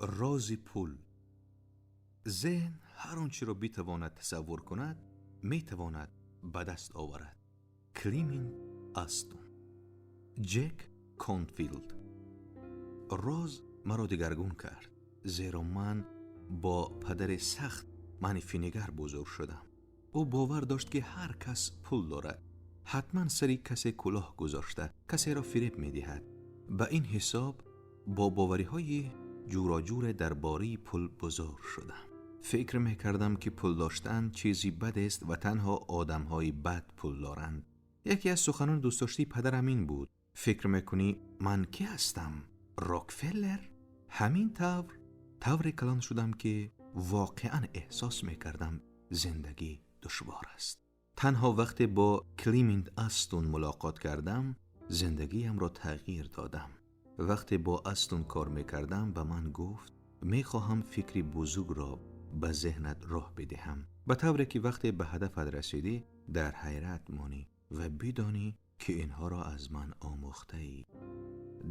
Рози пул. Зеҳн ҳар он чиро битавонад тасаввур кунад, метавонад ба даст оварад. Климент Астон. Ҷек Конфилд. Роз маро дигаргун кард, зеро ман бо падари сахт манфинигар бузург шудам. Ӯ бовар дошт, ки ҳар кас пул дорад, ҳатман сари касе кӯлоҳ гузошта, касеро фиреб медиҳад. Ба ин ҳисоб бо бовариҳои ҷуроҷуре дар бораи пул бузург шудам. Фикр мекардам, ки пул доштан чизи бадест ва танҳо одамҳои бад пул доранд. Яке аз суханони дӯстдоштаи падарам ин буд: «Фикр мекунӣ, ман кӣ ҳастам? Рокфеллер?» Ҳамин тавр тавре калон шудам, ки воқеан эҳсос мекардам, зиндагӣ душвор аст. Танҳо вақте бо Климент Астон мулоқот кардам, зиндагиямро тағйир додам. Вақте бо Астон кор мекардам, ба ман гуфт: «Мехоҳам фикри бузургро ба зеҳнат роҳ бидиҳам, ба тавре ки вақте ба ҳадафат расидӣ, дар ҳайрат монӣ ва бидонӣ, ки инҳоро аз ман омӯхтаӣ».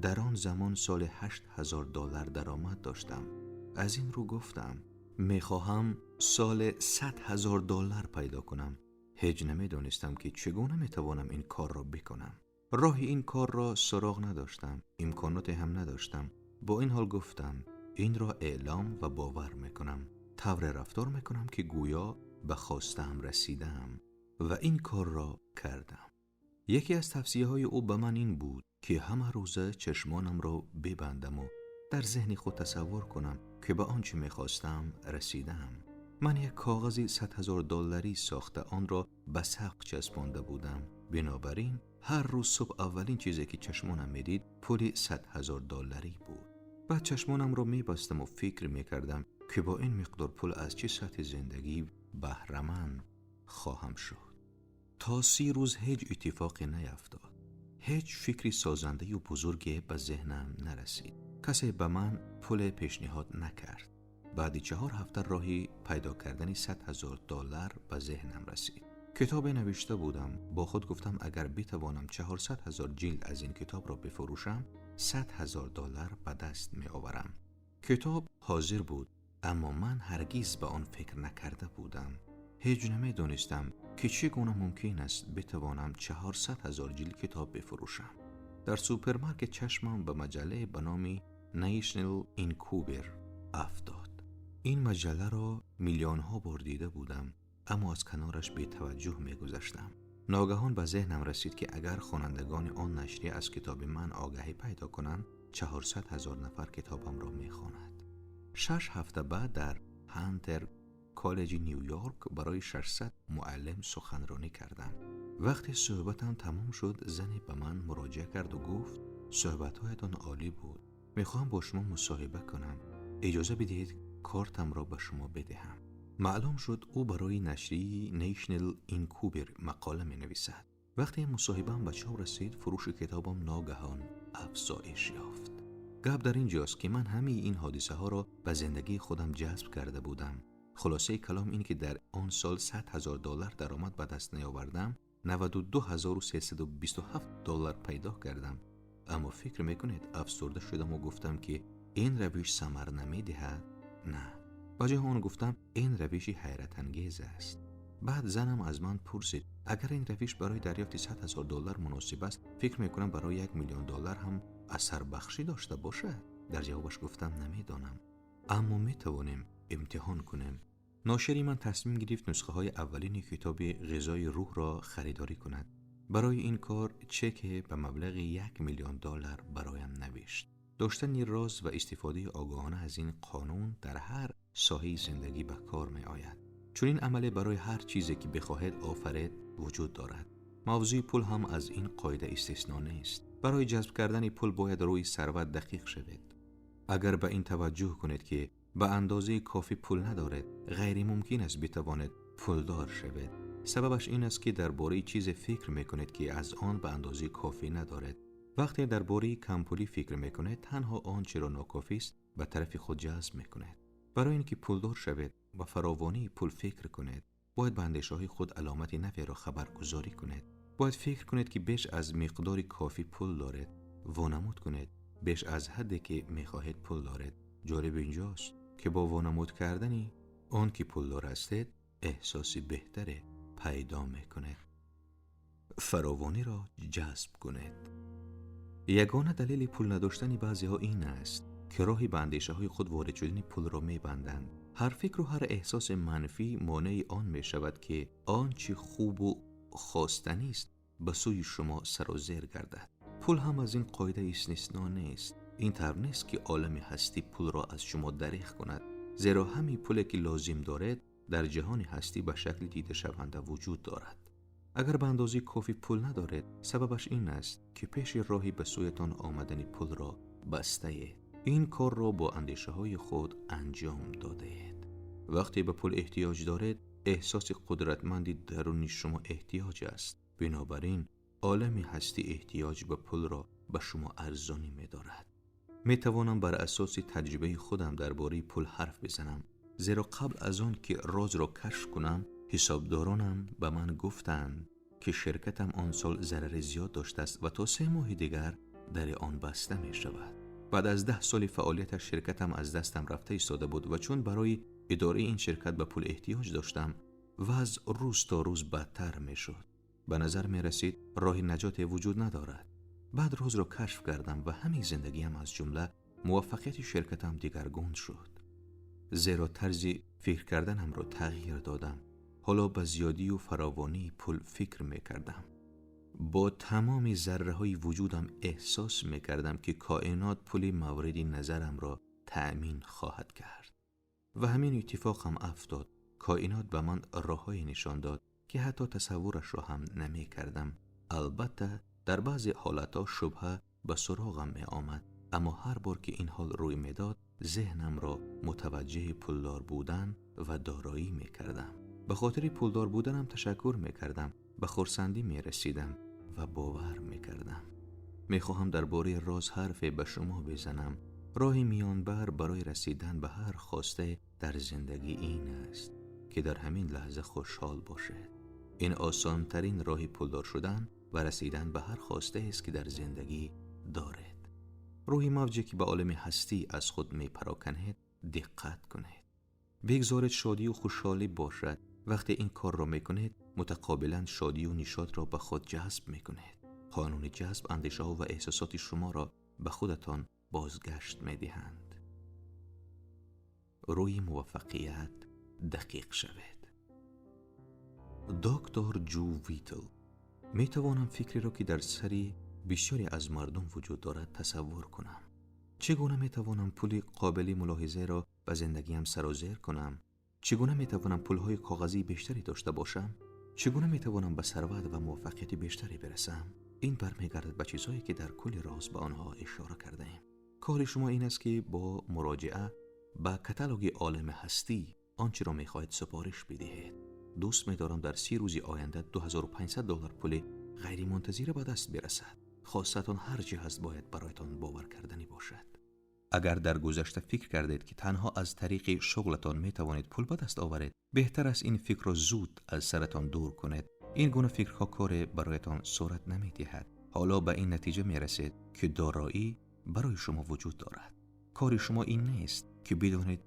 Дар он замон соли 8000 доллар даромад доштам. Аз ин рӯ гуфтам: «Мехоҳам соли 100 000 доллар пайдо кунам». Ҳеҷ намедонистам, ки чӣ гуна метавонам ин корро бикунам. Роҳи ин корро суроғ надоштам, имконоте ҳам надоштам. Бо ин ҳол гуфтам: «Инро эълом ва бовар мекунам. Тавре рафтор мекунам, ки гӯё ба хостаам расидаам», ва ин корро кардам. Яке аз тавсияҳои ӯ ба ман ин буд, ки ҳама рӯза чашмонамро бибандаму дар зеҳни худ тасаввур кунам, ки ба он чӣ мехостам расидаам. Ман як коғази 100 000 долларӣ сохта, онро ба сақф часпонда будам. Бинобар ин ҳар рӯз субҳ аввалин чизе, ки чашмонам медид, пули 100 000 долларӣ буд. Баъд чашмонамро мебастаму фикр мекардам, ки бо ин миқдор пул аз чӣ сатҳи зиндагӣ баҳраманд хоҳам шуд. То 30 рӯз ҳеҷ иттифоқе наяфтод. Ҳеҷ фикри созандаю бузурге ба зеҳнам нарасид. Касе ба ман пуле пешниҳод накард. Баъди 4 ҳафта роҳи пайдо кардани 100 000 доллар ба зеҳнам расид. Китобе навишта будам. Бо худ гуфтам: агар битавонам 400 000 ҷилд аз ин китобро бифурӯшам, 100 000 доллар ба даст меоварам. Китоб ҳозир буд, аммо ман ҳаргиз ба он фикр накарда будам. Ҳеҷ намедонистам, ки чӣ гуна мумкин аст битавонам 400 000 ҷилд китоб бифурӯшам. Дар супермаркет чашмам ба маҷаллае ба номи National Enquirer афтод. Ин маҷалларо миллионҳо бор дида будам, аммо аз канораш бетаваҷҷӯҳ мегузаштам. Ногаҳон ба зеҳнам расид, ки агар хонандагони он нашрия аз китоби ман огаҳӣ пайдо кунанд, 400 000 нафар китобамро мехонад. 6 ҳафта баъд дар Ҳантер Коллеҷи Ню Йорк барои 600 муаллим суханронӣ кардам. Вақте суҳбатам тамом шуд, зане ба ман муроҷиа карду гуфт: «Суҳбатҳоятон олӣ буд. Мехоҳам бо шумо мусоҳиба кунам. Иҷоза бидиҳед, кортамро ба шумо бидиҳам». Маълум шуд, ӯ барои нашрияи National Enquirer мақола менависад. Вақте мусоҳибаам ба чоп расид, фурӯши китобам ногаҳон афзоиш ёфт. Гап дар ин ҷост, ки ман ҳамаи ин ҳодисаҳоро ба зиндагии худам ҷазб карда будам. Хулосаи калом ин, ки дар он сол 100 000 доллар даромад ба даст наёвардам, 92 327 доллар пайдо кардам. Аммо фикр мекунед, афсурда шудаму гуфтам, ки ин равиш самар намедиҳад? На, ба ҷои он гуфтам: ин равиши ҳайратангез аст. Баъд занам аз ман пурсид: «Агар ин равиш барои дарёфти 100 000 доллар муносиб аст, фикр мекунам, барои 1 миллион доллар ҳам асарбахшӣ дошта бошад». Дар ҷавобаш гуфтам: «Намедонам, аммо метавонем имтиҳон кунем». Ношири ман тасмим гирифт нусхаҳои аввалини китоби «Ғизои рӯҳро» харидорӣ кунад. Барои ин кор чеке ба маблағи 1 миллион доллар бароям навишт. Доштани роз ва истифодаи огоҳона аз ин қонун дар ҳар соҳаи зиндагӣ ба кор меояд. Чунин амале барои ҳар чизе, ки бихоҳед офаред, вуҷуд дорад. Мавзӯи пул ҳам аз ин қоида истисно нест. Барои ҷазб кардани пул бояд рӯи сарват дақиқ шавед. Агар ба ин таваҷҷӯҳ кунед, ки ба андозаи кофӣ пул надоред, ғайримумкин аст битавонед пулдор шавед. Сабабаш ин аст, ки дар бораи чизе фикр мекунед, ки аз он ба андозаи кофӣ надоред. Вақте дар бораи кампулӣ фикр мекунед, танҳо он чиро нокофист ба тарафи худ ҷазб мекунед. Барои ин ки пулдор шавед, ба фаровонии пул фикр кунед. Бояд ба андешаҳои худ аломати наферо хабаргузорӣ кунед. Бояд фикр кунед, ки беш аз миқдори кофӣ пул доред. Вонамуд кунед, беш аз ҳадде, ки мехоҳед, пул доред. Ҷолиб инҷост ки бо вонамуд кардани он ки пулдор ҳастед, эҳсоси беҳтаре пайдо мекунед. Фаровониро ҷазб кунед. Ягона далели пул надоштани баъзеҳо ин аст, ки роҳи ба андешаҳои худ ворид шудани пулро мебанданд. Ҳар фикру ҳар эҳсоси манфӣ монеи он мешавад, ки он чи хубу хостанист ба сӯи шумо сарозер гардад. Пул ҳам аз ин қоида истисно нест. Ин тавр нест, ки олами ҳастӣ пулро аз шумо дареғ кунад, зеро ҳамин пуле ки лозим доред дар ҷаҳони ҳастӣ ба шакли дидашаванда вуҷуд дорад. Агар ба андозаи кофӣ пул надоред, сабабаш ин аст, ки пеши роҳи ба сӯятон омадани пулро бастаед. Ин корро бо андешаҳои худ анҷом додаед. Вақте ба пул эҳтиёҷ доред, эҳсоси қудратманди даруни шумо эҳтиёҷ аст. Бинобар ин олами ҳастӣ эҳтиёҷ ба пулро ба шумо арзонӣ медорад. Метавонам бар асоси таҷрибаи худам дар бораи пул ҳарф бизанам, зеро қабл аз он ки розро кашф кунам, ҳисобдоронам ба ман гуфтанд, ки ширкатам он сол зарари зиёд доштааст ва то 3 моҳи дигар дари он баста мешавад. Баъд аз 10 соли фаъолияташ ширкатам аз дастам рафта истода буд ва чун барои идораи ин ширкат ба пул эҳтиёҷ доштам, вазъ рӯз то рӯз бадтар мешуд. Ба назар мерасид роҳи наҷоте вуҷуд надорад. Баъд розро кашф кардам ва ҳамин зиндагиам аз ҷумла муваффақияти ширкатам дигаргун шуд, зеро тарзи фикр карданамро тағйир додам. Ҳоло ба зиёдию фаровонии пул фикр мекардам. Бо тамоми зарраҳои вуҷудам эҳсос мекардам, ки коинот пули мавриди назарамро таъмин хоҳад кард. Ва ҳамин иттифоқ ҳам афтод. Коинот ба ман роҳҳое нишон дод, ки ҳатто тасаввурашро ҳам намекардам. Албатта дар баъзе ҳолатҳо шубҳа ба суроғам меомад, аммо ҳар бор ки ин ҳол рӯй медод, зеҳнамро мутаваҷҷеҳи пулдор будан ва дороӣ мекардам. Ба хотири пулдор буданам ташаккур мекардам, ба хурсандӣ мерасидам ва бовар мекардам. Мехоҳам дар бораи роз ҳарфе ба шумо бизанам. Роҳи миёнбар барои расидан ба ҳар хосте дар зиндагӣ ин аст, ки дар ҳамин лаҳза хушҳол бошед. Ин осонтарин роҳи пулдор шудан ва расидан ба ҳар хостаест, ки дар зиндагӣ доред. Рӯҳи мавҷе ки ба олами ҳастӣ аз худ мепароканед, диққат кунед. Бигзоред шодию хушҳолӣ бошад. Вақте ин корро мекунед, мутақобилан шодию нишотро ба худ ҷазб мекунед. Қонуни ҷазб андешаҳо ва эҳсосоти шуморо ба худатон бозгашт медиҳанд. Рӯи муваффақият дақиқ шавед. Доктор Ҷу Витл. Метавонам фикреро, ки дар сари бисёре аз мардум вуҷуд дорад, тасаввур кунам. Чӣ гуна метавонам пули қобили мулоҳизаро ба зиндагиам сарозер кунам? Чӣ гуна метавонам пулҳои коғазии бештаре дошта бошам? Чӣ гуна метавонам ба сарват ва муваффақияти бештаре бирасам? Ин бармегардад ба чизҳое, ки дар кулли роз ба онҳо ишора кардаем. Кори шумо ин аст, ки бо муроҷиа ба каталоги олами ҳастӣ он чиро мехоҳед супориш бидиҳед. Дӯст медорам дар 30 рӯзи оянда $2500 пули ғайримунтазира ба даст бирасад. Хостатон ҳар чи ҳаст бояд бароятон бовар карданӣ бошад. Агар дар гузашта фикр кардед, ки танҳо аз тариқи шуғлатон метавонед пул ба даст оваред, беҳтар аст ин фикрро зуд аз саратон дур кунед. Ин гуна фикрҳо коре бароятон сурат намедиҳад. Ҳоло ба ин натиҷа мерасед, ки дороӣ барои шумо вуҷуд дорад. Кори шумо ин нест, ки бидонед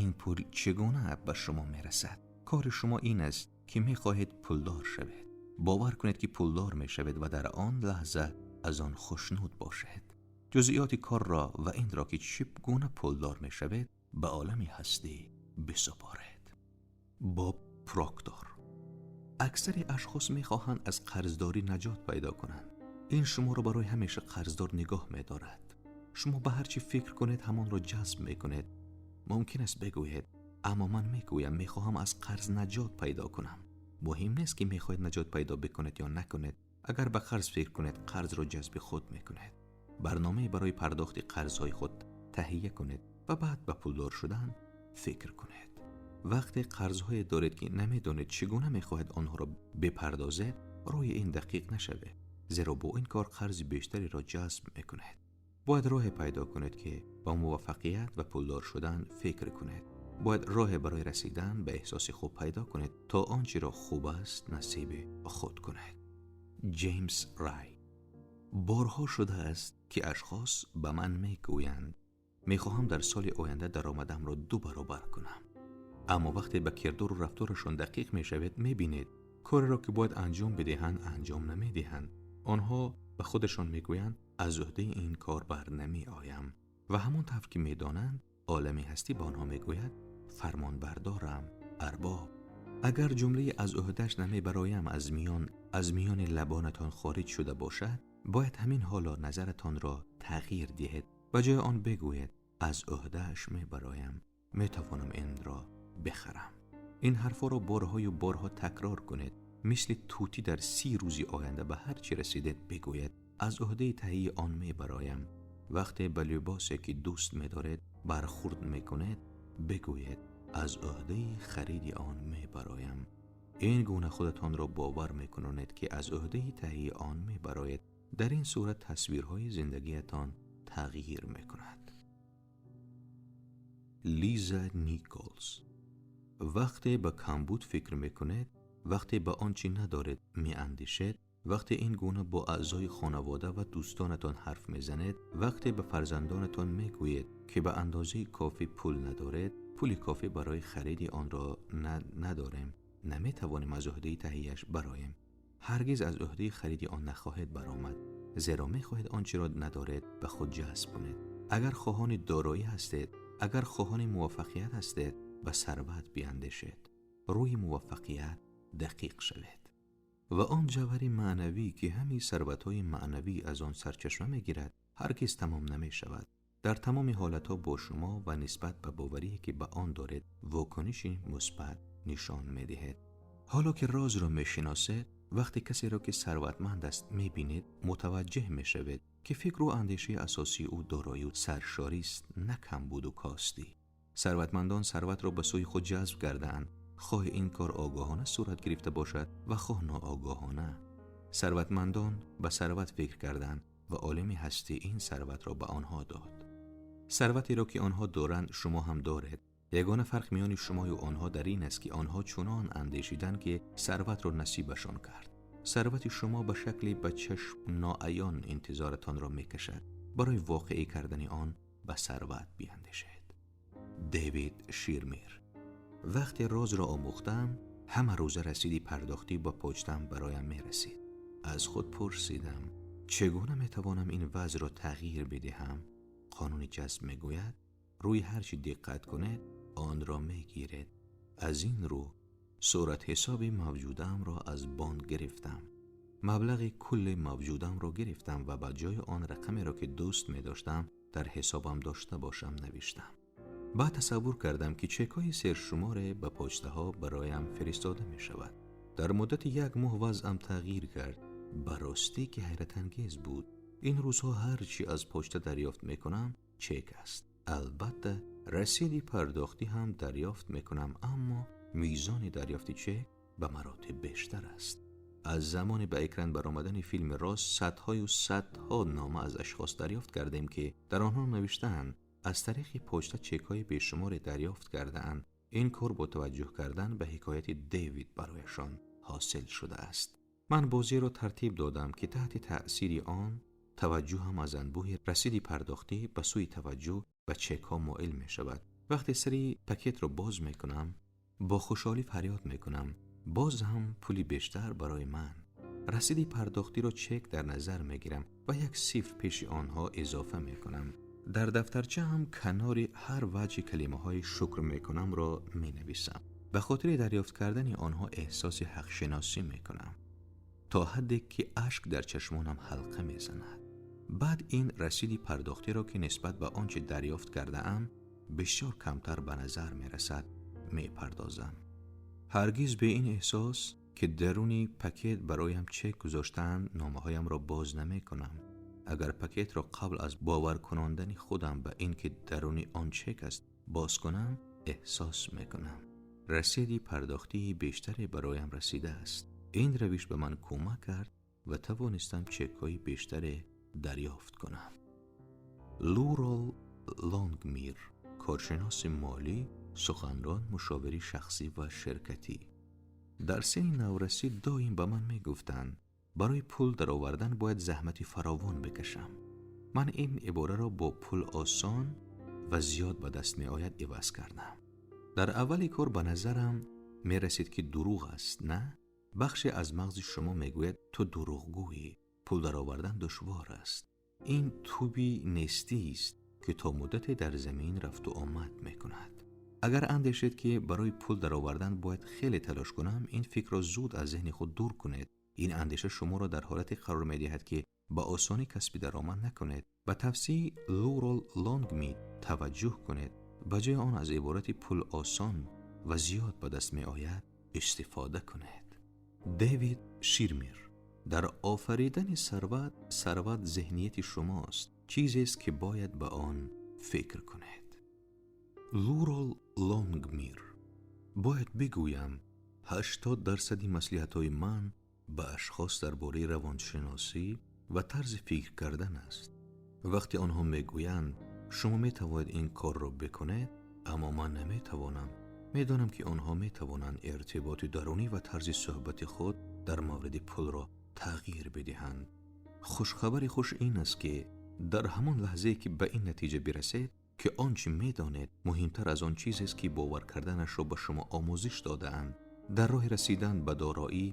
ин пул чӣ гуна ба шумо мерасад. Кори шумо ин аст, ки мехоҳед пулдор шавед. Бовар кунед, ки пулдор мешавед ва дар он лаҳза аз он хушнуд бошед. Ҷузъиёти корро ва инро, ки чӣ гуна пулдор мешавед, ба олами ҳастӣ бисупоред. Боб Проктор. Аксари ашхос мехоҳанд аз қарздорӣ наҷот пайдо кунанд. Ин шуморо барои ҳамеша қарздор нигоҳ медорад. Шумо ба ҳар чӣ фикр кунед, ҳамонро ҷазб мекунед. Мумкин аст бигӯед, аммо ман мегӯям мехоҳам аз қарз наҷот пайдо кунам. Муҳим нест, ки мехоҳед наҷот пайдо бикунед ё накунед. Агар ба қарз фикр кунед, қарзро ҷазби худ мекунед. Барномае барои пардохти қарзҳои худ таҳия кунед ва баъд ба пулдор шудан фикр кунед. Вақте қарзҳое доред, ки намедонед чӣ гуна мехоҳед онҳоро бипардозед, рӯи ин дақиқ нашавед, зеро бо ин кор қарзи бештареро ҷазб мекунед. Бояд роҳе пайдо кунед, ки ба муваффақият ва пулдор шудан фикр кунед. Бояд роҳе барои расидан ба эҳсоси хуб пайдо кунед, то он чиро хуб аст насиби худ кунед. Ҷеймс Рай. Борҳо шудааст, ки ашхос ба ман мегӯянд, Мехоҳам дар соли оянда даромадамро 2 баробар кунам. Аммо вақте ба кирдору рафторашон дақиқ мешавед, мебинед кореро ки бояд анҷом бидиҳанд, анҷом намедиҳанд. Онҳо ба худашон мегӯянд аз уҳдаи ин кор бар намеоям. Ва ҳамон тавр ки медонанд, олами ҳастӣ ба онҳо мегӯяд фармонбардорам, арбоб. Агар ҷумлаи аз уҳдаш намебароям аз миёни лабонатон хориҷ шуда бошад, бояд ҳамин ҳоло назаратонро тағйир диҳед. Ба ҷои он бигӯед аз уҳдааш мебароям, метавонам инро бихарам. Ин ҳарфҳоро борҳою борҳо такрор кунед. Мисли тӯтӣ дар 30 рӯзи оянда ба ҳар чӣ расидед бигӯед аз уҳдаи таҳияи он мебароям. Вақте ба либосе ки дӯст медоред бархӯрд мекунед, бигӯед аз уҳдаи хариди он мебароям. Ин гуна худатонро бовар мекунонед ки аз уҳдаи таҳияи он мебароед. Дар ин сурат тасвирҳои зиндагиятон тағйир мекунад. Лиза Николс. Вақте ба камбуд фикр мекунед, вақте ба он чӣ надоред меандешед, вақте ин гуна бо аъзои хонавода ва дӯстонатон ҳарф мезанед, вақте ба фарзандонатон мегӯед ки ба андозаи кофӣ пул надоред, пули кофӣ барои хариди онро надорем, наметавонем аз уҳдаи таҳияш бароем. Ҳаргиз аз уҳдаи хариди он нахоҳед баромад, зеро мехоҳед он чиро надоред ба худ ҷазб кунед. Агар хоҳони дороӣ ҳастед, агар хоҳони муваффақият ҳастед, ба сарват биандешед. Рӯи муваффақият дақиқ шавед. Ва он ҷавҳари маънавӣ ки ҳамин сарватҳои маънавӣ аз он сарчашма мегирад, ҳаргиз тамом намешавад. Дар тамоми ҳолатҳо бо шумо ва нисбат ба боварие ки ба он доред вокуниши мусбат нишон медиҳед. Ҳоло ки розро мешиносед, вақте касеро ки сарватманд аст мебинед, мутаваҷҷеҳ мешавед ки фикру андешаи асосии ӯ дороию саршорист, на камбуду костӣ. Сарватмандон сарватро ба сӯи худ ҷазб кардаанд, хоҳ ин кор огоҳона сурат гирифта бошад ва хоҳ ноогоҳона. Сарватмандон ба сарват фикр карданд ва олами ҳастӣ ин сарватро ба онҳо дод. Сарватеро ки онҳо доранд, шумо ҳам доред. Ягона фарқ миёни шумою онҳо дар ин аст ки онҳо чунон андешиданд ки сарватро насибашон кард. Сарвати шумо ба шакли ба чашм ноаён интизоратонро мекашад. Барои воқеӣ кардани он ба сарват биандешед. Дэвид Ширмир. Вақте розро омӯхтам, ҳама рӯза расиди пардохтӣ ба почтам бароям мерасид. Аз худ пурсидам, чӣ гуна метавонам ин вазъро тағйир бидиҳам? Қонуни ҷазб мегӯяд, рӯи ҳар чӣ диққат кунед, онро мегиред. Аз ин рӯ суратҳисоби мавҷудаамро аз бонк гирифтам. Маблағи кулли мавҷудаамро гирифтам ва ба ҷои он рақамеро ки дӯст медоштам дар ҳисобам дошта бошам навиштам. Баъд тасаввур кардам ки чекҳои сершуморе ба почтаҳо бароям фиристода мешавад. Дар муддати як моҳ вазъам тағйир кард. Ба ростӣ ки ҳайратангез буд. Ин рӯзҳо ҳар чӣ аз почта дарёфт мекунам чек аст. Албатта расиди пардохтӣ ҳам дарёфт мекунам, аммо мизони дарёфти чек ба маротиб бештар аст. Аз замони ба экран баромадани филми роз садҳою садҳо нома аз ашхос дарёфт кардем ки дар онҳо навиштаанд аз тариқи почта чекҳои бешуморе дарёфт кардаанд. Ин кор бо таваҷҷӯҳ кардан ба ҳикояти Дэвид барояшон ҳосил шудааст. Ман бозиро тартиб додам ки таҳти таъсири он таваҷҷӯҳам аз анбӯҳи расиди пардохтӣ ба сӯи таваҷҷӯҳ ба чекҳо моил мешавад. Вақте сари пакетро боз мекунам, бо хушҳолӣ фарёд мекунам: боз ҳам пули бештар барои ман. Расиди пардохтиро чек дар назар мегирам ва як сифр пеши онҳо изофа мекунам. Дар дафтарча ҳам канори ҳар ваҷҳи калимаҳои шукр мекунамро менависам. Ба хотири дарёфт кардани онҳо эҳсоси ҳақшиносӣ мекунам, то ҳадде ки ашк дар чашмонам ҳалқа мезанад. Баъд ин расиди пардохтиро ки нисбат ба он чи дарёфт кардаам бисёр камтар ба назар мерасад мепардозам. Ҳаргиз бе ин эҳсос ки даруни пакет бароям чек гузоштаанд номаҳоямро боз намекунам. Агар пакетро қабл аз бовар кунондани худам ба ин ки даруни он чек аст боз кунам, эҳсос мекунам расиди пардохтии бештаре бароям расидааст. Ин равиш ба ман кӯмак кард ва тавонистам чекҳои бештаре дарёфт кунам. Лурол Лонгмир, коршиноси молӣ, суханрон, мушовири шахсӣ ва ширкатӣ. Дар синни наврасӣ доим ба ман мегуфтанд барои пул даровардан бояд заҳмати фаровон бикашам. Ман ин ибораро бо пул осон ва зиёд ба даст меояд иваз кардам. Дар аввали кор ба назарам мерасид, ки дурӯғ аст, на? Бахше аз мағзи шумо мегӯяд: ту дурӯғгӯӣ, пул даровардан душвор аст. Ин тӯби нестист, ки то муддате дар замин рафту омад мекунад. Агар андешед, ки барои пул даровардан бояд хеле талош кунам, ин фикрро зуд аз зеҳни худ дур кунед. Ин андеша шуморо дар ҳолате қарор медиҳад, ки ба осонӣ касби даромад накунед. Ба тавсияи Лорел Лонгмид таваҷҷӯҳ кунед. Ба ҷои он аз иборати пул осон ва зиёд ба даст меояд истифода кунед. Дэвид Ширмир: дар офаридани сарват, сарват зеҳнияти шумост, чизест, ки бояд ба он фикр кунед. Лорел Лонгмир: бояд бигӯям, 80% маслиҳатҳои ман ба ашхос дар бораи равоншиносӣ ва тарзи фикр кардан аст. Вақте онҳо мегӯянд: шумо метавонед ин корро бикунед, аммо ман наметавонам, медонам, ки онҳо метавонанд иртиботи дарунӣ ва тарзи суҳбати худ дар мавриди пулро тағйир бидиҳанд. Хушхабари хуш ин аст, ки дар ҳамон лаҳзае, ки ба ин натиҷа бирасед, ки он чӣ медонед муҳимтар аз он чизест, ки бовар карданашро ба шумо омӯзиш додаанд, дар роҳи расидан ба дороӣ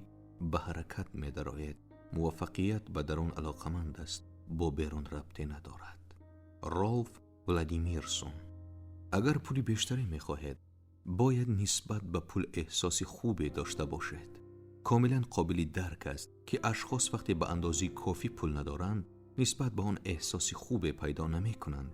ба ҳаракат медароед. Муваффақият ба дарун алоқаманд аст, бо берун рабте надорад. Ролф Владимирсон: агар пули бештаре мехоҳед, бояд нисбат ба пул эҳсоси хубе дошта бошед. Комилан қобили дарк аст, ки ашхос вақте ба андозаи кофӣ пул надоранд, нисбат ба он эҳсоси хубе пайдо намекунанд,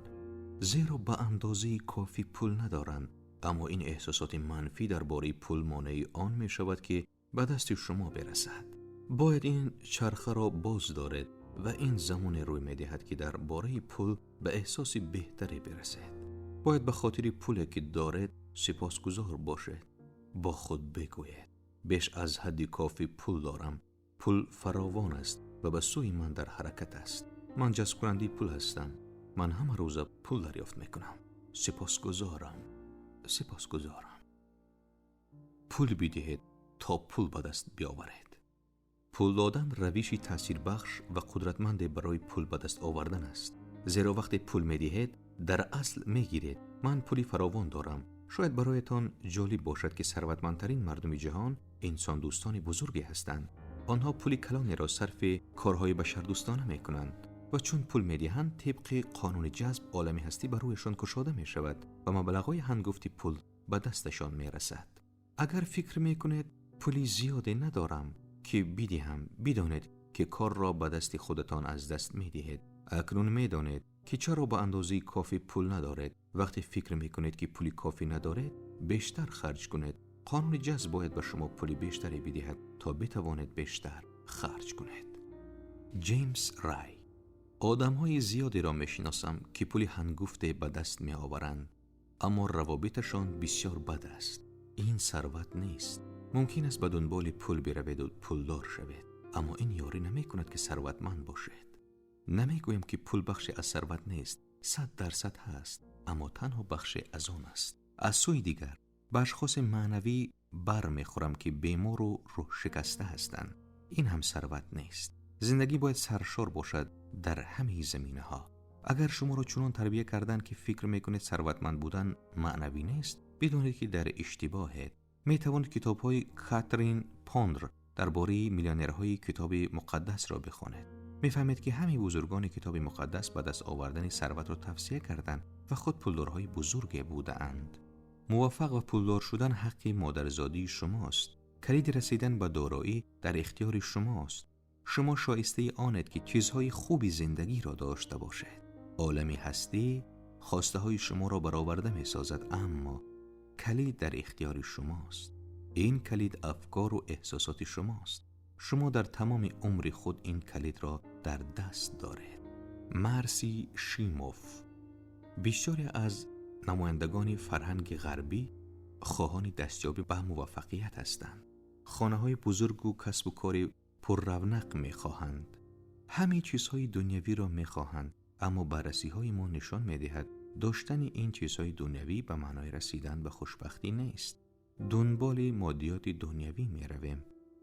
зеро ба андозаи кофӣ пул надоранд. Аммо ин эҳсосоти манфӣ дар бораи пул монеи он мешавад, ки ба дасти шумо бирасад. Бояд ин чархаро боз доред ва ин замоне рӯй медиҳад, ки дар бораи пул ба эҳсоси беҳтаре бирасед. Бояд ба хотири пуле, ки доред, сипосгузор бошед. Бо худ бигӯед: беш аз ҳадди кофӣ пул дорам, пул фаровон аст ва ба сӯи ман дар ҳаракат аст. Ман ҷазбкунандаи пул ҳастам. Ман ҳама рӯза пул дарёфт мекунам. Сипосгузорам, сипосгузорам. Пул бидиҳед то пул ба даст биёваред. Пул додан равиши таъсирбахш ва қудратманде барои пул ба даст овардан аст, зеро вақте пул медиҳед, дар асл мегиред. Ман пули фаровон дорам. Шояд бароятон ҷолиб бошад, ки сарватмандтарин мардуми ҷаҳон инсондӯстони бузурге ҳастанд. Онҳо пули калонеро сарфи корҳои башардӯстона мекунанд ва чун пул медиҳанд, тибқи қонуни ҷазб олами ҳастӣ ба рӯяшон кушода мешавад ва маблағҳои ҳангуфти пул ба дасташон мерасад. Агар фикр мекунед пули зиёде надорам, ки бидиҳам, бидонед, ки корро ба дасти худатон аз даст медиҳед. Акнун медонед, ки чаро ба андозаи кофӣ пул надоред. Вақте фикр мекунед, ки пули кофӣ надоред, бештар харҷ кунед. Қонуни ҷазб бояд ба шумо пули бештаре бидиҳад, то битавонед бештар харҷ кунед. Ҷеймс Рай: одамҳои зиёдеро мешиносам, ки пули ҳангуфте ба даст меоваранд, аммо равобиташон бисёр бад аст. Ин сарват нест. Мумкин аст ба дунболи пул бираведу пулдор шавед, аммо ин ёрӣ намекунад, ки сарватманд бошед. Намегӯям, ки пул бахше аз сарват нест, 100% ҳаст, аммо танҳо бахше аз он аст. Аз сӯи дигар, ба ашхоси маънавӣ бар мехӯрам, ки бемору рӯҳшикаста ҳастанд. Ин ҳам сарват нест. Зиндагӣ бояд саршор бошад дар ҳамаи заминаҳо. Агар шуморо чунон тарбия карданд, ки фикр мекунед сарватманд будан маънавӣ нест, бидонед, ки дар иштибоҳед. Метавонед китобҳои Катрин Пондр дар бораи миллионерҳои Китоби Муқаддасро бихонед. Мефаҳмед, ки ҳамаи бузургони Китоби Муқаддас ба даст овардани сарватро тавсия карданд ва худ пулдорҳои бузурге будаанд. Муваффақ ва пулдор шудан ҳаққи модарзодии шумост. Калиди расидан ба дороӣ дар ихтиёри шумост. Шумо шоистаи онед, ки чизҳои хуби зиндагиро дошта бошед. Олами ҳастӣ хостаҳои шуморо бароварда месозад, аммо калид дар ихтиёри шумост. Ин калид афкору эҳсосоти шумост. Шумо дар тамоми умри худ ин калидро дар даст доред. Марси Шимов: бисёре аз намояндагони фарҳанги ғарбӣ хоҳони дастёбӣ ба муваффақият ҳастанд. Хонаҳои бузургу касбу кори пурравнақ мехоҳанд. Ҳамаи чизҳои дунявиро мехоҳанд, аммо баррасиҳои мо нишон медиҳад, доштани ин чизҳои дунявӣ ба маънои расидан ба хушбахтӣ нест. Дунболи моддиёти дунявӣ меравем,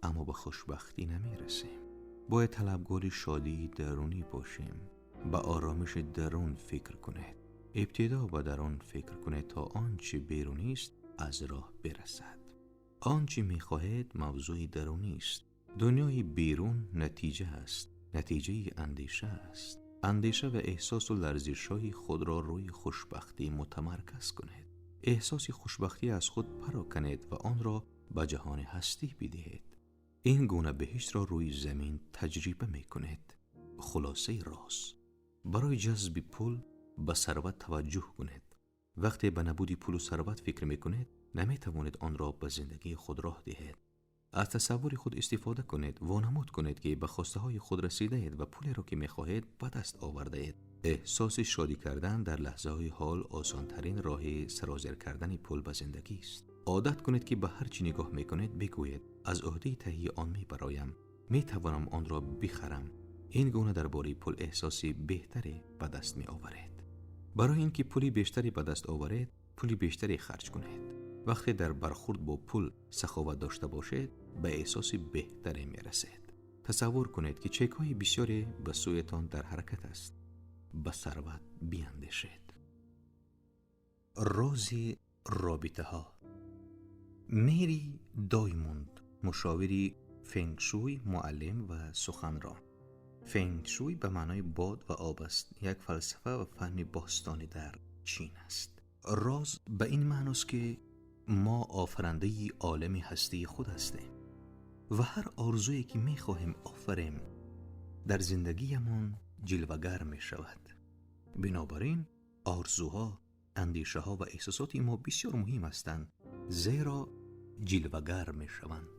аммо ба хушбахтӣ намерасем. Бояд талабгори шодии дарунӣ бошем. Ба оромиши дарун фикр кунед. Ибтидо ба дарун фикр кунед то он чи берунӣ аст аз роҳ бирасад. Он чи мехоҳед мавзӯи дарунӣ аст. Дунёи берун натиҷа аст, натиҷаи андеша аст. Андеша ва эҳсосу ларзишҳои худро рӯи хушбахтӣ мутамарказ кунед. Эҳсоси хушбахтӣ аз худ пароканед ва онро ба ҷаҳони ҳастӣ бидиҳед. Ин гуна беҳиштро рӯи замин таҷриба мекунед. Хулосаи роз: барои ҷазби пул ба сарват таваҷҷӯҳ кунед. Вақте ба набуди пулу сарват фикр мекунед, наметавонед онро ба зиндагии худ роҳ диҳед. Аз тасаввури худ истифода кунед, вонамуд кунед, ки ба хостаҳои худ расидаед ва пулеро, ки мехоҳед, ба даст овардаед. Эҳсоси шодӣ кардан дар лаҳзаҳои ҳол осонтарин роҳи сарозер кардани пул ба зиндагӣ аст. Одат кунед, ки ба ҳар чӣ нигоҳ мекунед, бигӯед: аз ӯҳдаи таҳияи он мебароям, метавонам онро бихарам. Ин гуна дар бораи пул эҳсоси беҳтаре ба даст меоваред. Барои ин ки пули бештаре ба даст оваред, пули бештаре харҷ кунед. Вақте дар бархурд бо пул саховат дошта бошед, ба эҳсоси беҳтаре мерасед. Тасаввур кунед, ки чекҳои бисёре ба сӯятон дар ҳаракат аст. Ба сарват биандешед. Рози робитаҳо. Мери Доймонд, мушовири фенгшуй, муаллим ва суханрон. Фенгшуй ба маънои бод ва об аст, як фалсафа ва фанни бостонӣ дар Чин аст. Роз ба ин маъност, ки мо офарандаи олами ҳастии худ ҳастем ва ҳар орзуе ки мехоҳем офарем, дар зиндагиямон ҷилвагар мешавад. Бинобар ин орзуҳо, андешаҳо ва эҳсосоти мо бисёр муҳим ҳастанд, зеро ҷилвагар мешаванд.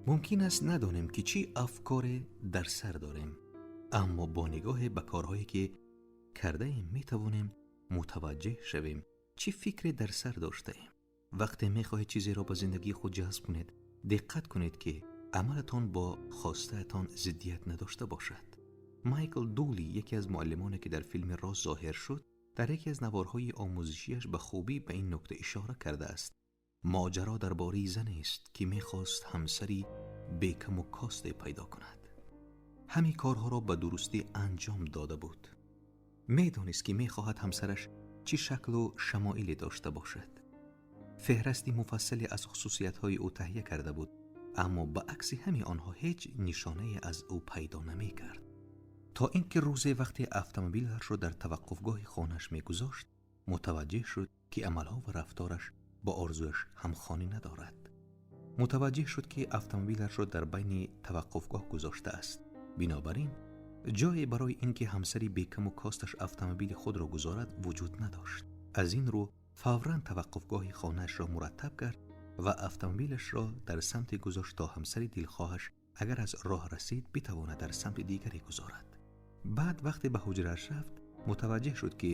Мумкин аст надонем, ки чӣ афкоре дар сар дорем, аммо бо нигоҳе ба корҳое ки кардаем, метавонем мутаваҷҷеҳ шавем, чӣ фикре дар сар доштаем. Вақте мехоҳед чизеро ба зиндагии худ ҷазб кунед, диққат кунед, ки амалатон бо хостаатон зиддият надошта бошад. Майкл Дули, яке аз муаллимоне, ки дар филми Роз зоҳир шуд, дар яке аз наворҳои омӯзишиаш ба хубӣ ба ин нукта ишора кардааст. Моҷаро дар бораи занест, ки мехост ҳамсари бекаму косте пайдо кунад. Ҳамин корҳоро ба дурустӣ анҷом дода буд. Медонист, ки мехоҳад ҳамсараш чӣ шаклу шамоиле дошта бошад. Феҳрасти муфассале аз хусусиятҳои ӯ таҳия карда буд, аммо ба акси ҳамин онҳо ҳеҷ нишонае аз ӯ пайдо намекард. То ин ки рӯзе, вақте автомобилашро дар таваққуфгоҳи хонааш мегузошт, мутаваҷҷеҳ шуд, ки амалҳо ва рафтораш бо орзуяш ҳамхонӣ надорад. Мутаваҷҷеҳ шуд, ки автомобилашро дар байни таваққуфгоҳ гузоштааст. Бинобар ин ҷое барои ин ки ҳамсари бекаму косташ автомобили худро гузорад, вуҷуд надошт. Аз ин рӯ фавран таваққуфгоҳи хонаашро мураттаб кард ва автомобилашро дар самте гузошт, то ҳамсари дилхоҳаш, агар аз роҳ расид, битавонад дар самти дигаре гузорад. Баъд, вақте ба ҳуҷрааш рафт, мутаваҷҷеҳ шуд, ки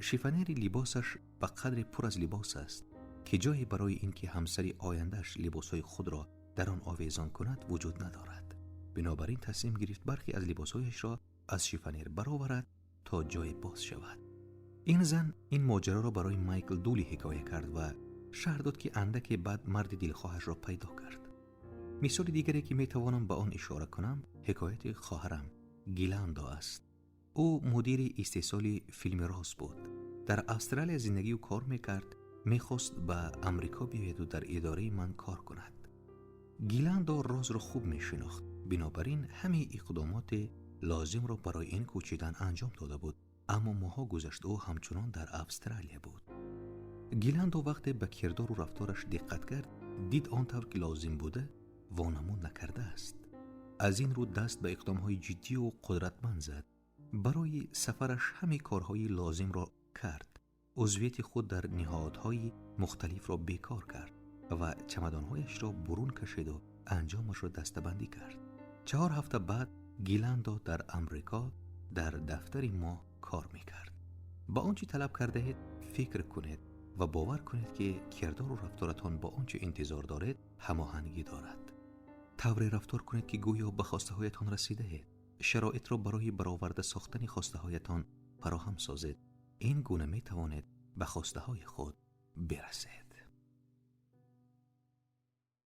шифонери либосаш ба қадре пур аз либос аст, ки ҷое барои ин ки ҳамсари ояндааш либосҳои худро дар он овезон кунад, вуҷуд надорад. Бинобар ин тасмим гирифт бархе аз либосҳояшро аз шифонер бароварад, то ҷое боз шавад. Ин зан ин моҷароро барои Майкл Дули ҳикоя кард ва шарҳ дод, ки андаке баъд марди дилхоҳашро пайдо кард. Мисоли дигаре, ки метавонам ба он ишора кунам, ҳикояти хоҳарам Гиландо аст. Ӯ мудири истеҳсоли филми Роз буд. Дар Австралия зиндагию кор мекард, мехост ба Амрико биёяду дар идораи ман кор кунад. Гиландо Розро хуб мешинохт, бинобар ин ҳамаи иқдомоти лозимро барои ин кӯчидан анҷом дода буд, аммо моҳҳо гузашт, ӯ ҳамчунон дар Австралия буд. Гиландо вақте ба кирдору рафтораш диққат кард, дид, он тавр ки лозим буда вонамуд накардааст. Аз ин рӯ даст ба иқдомҳои ҷиддию қудратманд зад. Барои сафараш ҳамаи корҳои лозимро кард, узвияти худ дар ниҳодҳои мухталифро бекор кард ва чамадонҳояшро бурун кашиду анҷомашро дастабандӣ кард. 4 ҳафта баъд Гиландо дар Амрико дар дафтари мо кор мекард. Ба он чӣ талаб кардаед фикр кунед ва бовар кунед, ки кирдору рафторатон бо он чӣ интизор доред, ҳамоҳангӣ дорад. Тавре рафтор кунед, ки гӯё ба хостаҳоятон расидаед. Шароитро барои бароварда сохтани хостаҳоятон фароҳам созед. Ин гуна метавонед ба хостаҳои худ бирасед.